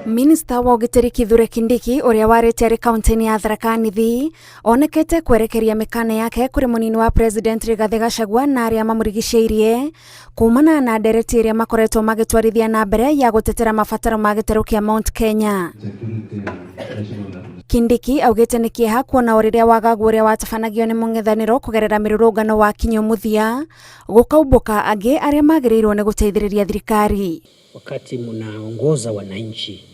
Minista wa ũgitĩri Kithure Kindiki ũrĩa warĩte arĩ kaunti-inĩ ya Tharaka Nithi onekete kwerekeria mĩkana yake kũrĩ mũnini wa President Rigathĩ Gachagua na arĩa mamũrigicĩirie kumana na ndereti ĩrĩa makoretwo magĩtwarithia na mbere ya gũtetera mabataro ma gĩtarũ kĩa Mount Kenya. Kindiki augĩte nĩ kĩeha kuona o rĩrĩa wagagu ũrĩa watabanagio nĩ mũng'ethanĩro kũgerera mĩrũrũngano wakinyio mũthia gũkaumbũka angĩ arĩa magĩrĩirwo nĩ gũteithĩrĩria thirikari. Wakati mnaongoza wananchi,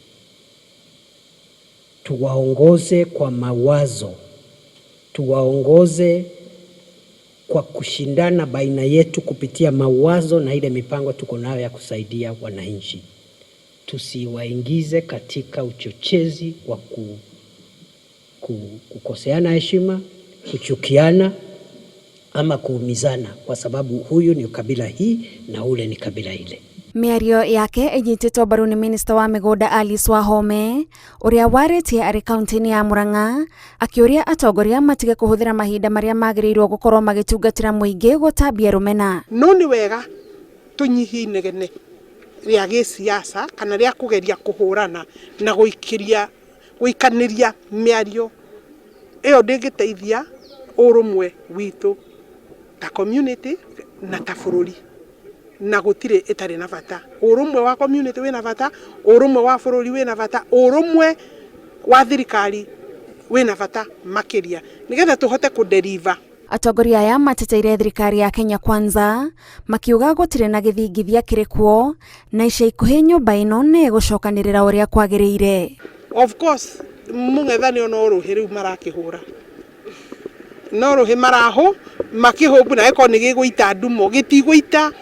tuwaongoze kwa mawazo, tuwaongoze kwa kushindana baina yetu kupitia mawazo na ile mipango tuko nayo ya kusaidia wananchi. Tusiwaingize katika uchochezi wa kukoseana heshima, kuchukiana ama kuumizana kwa sababu huyu ni kabila hii na ule ni kabila ile. Mĩario yake ĩnyitĩtwo mbaru nĩ minista wa mĩgũnda Alice Wahome ũrĩa warĩtie arĩ kaunti-inĩ ya Murang'a akĩũria atongoria matige kũhũthĩra mahinda marĩa magĩrĩirwo gũkorwo magĩtungatĩra mũingĩ gũtambia rũmena. No nĩ wega tũnyihie inegene rĩa gĩsiasa kana rĩa kũgeria kũhũrana na gũikĩria gũikanĩria mĩario ĩyo ndĩngĩteithia ũrũmwe witũ ta community na ta bũrũri, na gũtirĩ ĩtarĩ na bata. Ũrũmwe wa community wĩna bata, ũrũmwe wa bũrũri wĩna bata, ũrũmwe wa thirikari wĩna bata makĩria nĩgetha tũhote kũdeliver. Atongoria aya mateteire thirikari ya Kenya Kwanza makiuga gũtirĩ na gĩthingithia kĩrĩ kuo na ica ikuhĩ nyũmba ĩno nĩ ĩgũcokanĩrĩra ũrĩa kwagĩrĩire. Of course mũng'ethanĩro no rũhĩ rĩu marakĩhũra, no rũhĩ marahũ makĩhũmbu na gĩkorwo nĩ gĩgũita ndumo, gĩtigũita,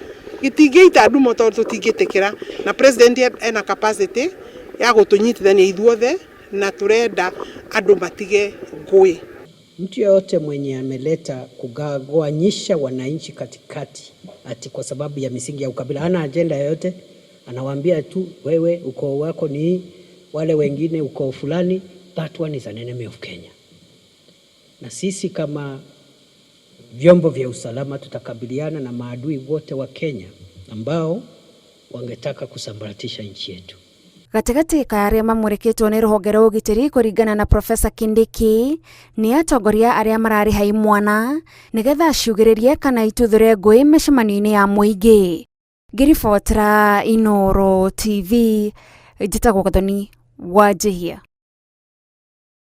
gĩtingĩita ndumo tondũ tũtingĩtĩkĩra, na president ena capacity ya gũtũnyitithania ithuothe na tũrenda andũ matige ngũĩ. Mtu yeyote mwenye ameleta kugawanyisha wananchi katikati ati kwa sababu ya misingi ya ukabila, hana agenda yoyote, anawaambia tu wewe ukoo wako ni wale wengine ukoo fulani, that one is an enemy of Kenya. Na sisi kama vyombo vya usalama tutakabiliana na maadui wote wa Kenya ambao wangetaka kusambaratisha nchi yetu. Gatagatĩ ka arĩa mamũrĩkĩtwo nĩ rũhonge rwa ũgitĩri kũringana na Profesa Kindiki nĩ atongoria arĩa mararĩha imwana nĩgetha ciugĩrĩrie kana ituthũre ngũĩ mĩcemanio-inĩ ya mũingĩ. Ngĩribotera Inooro TV, njĩtagwo Gathoni Wanjihia.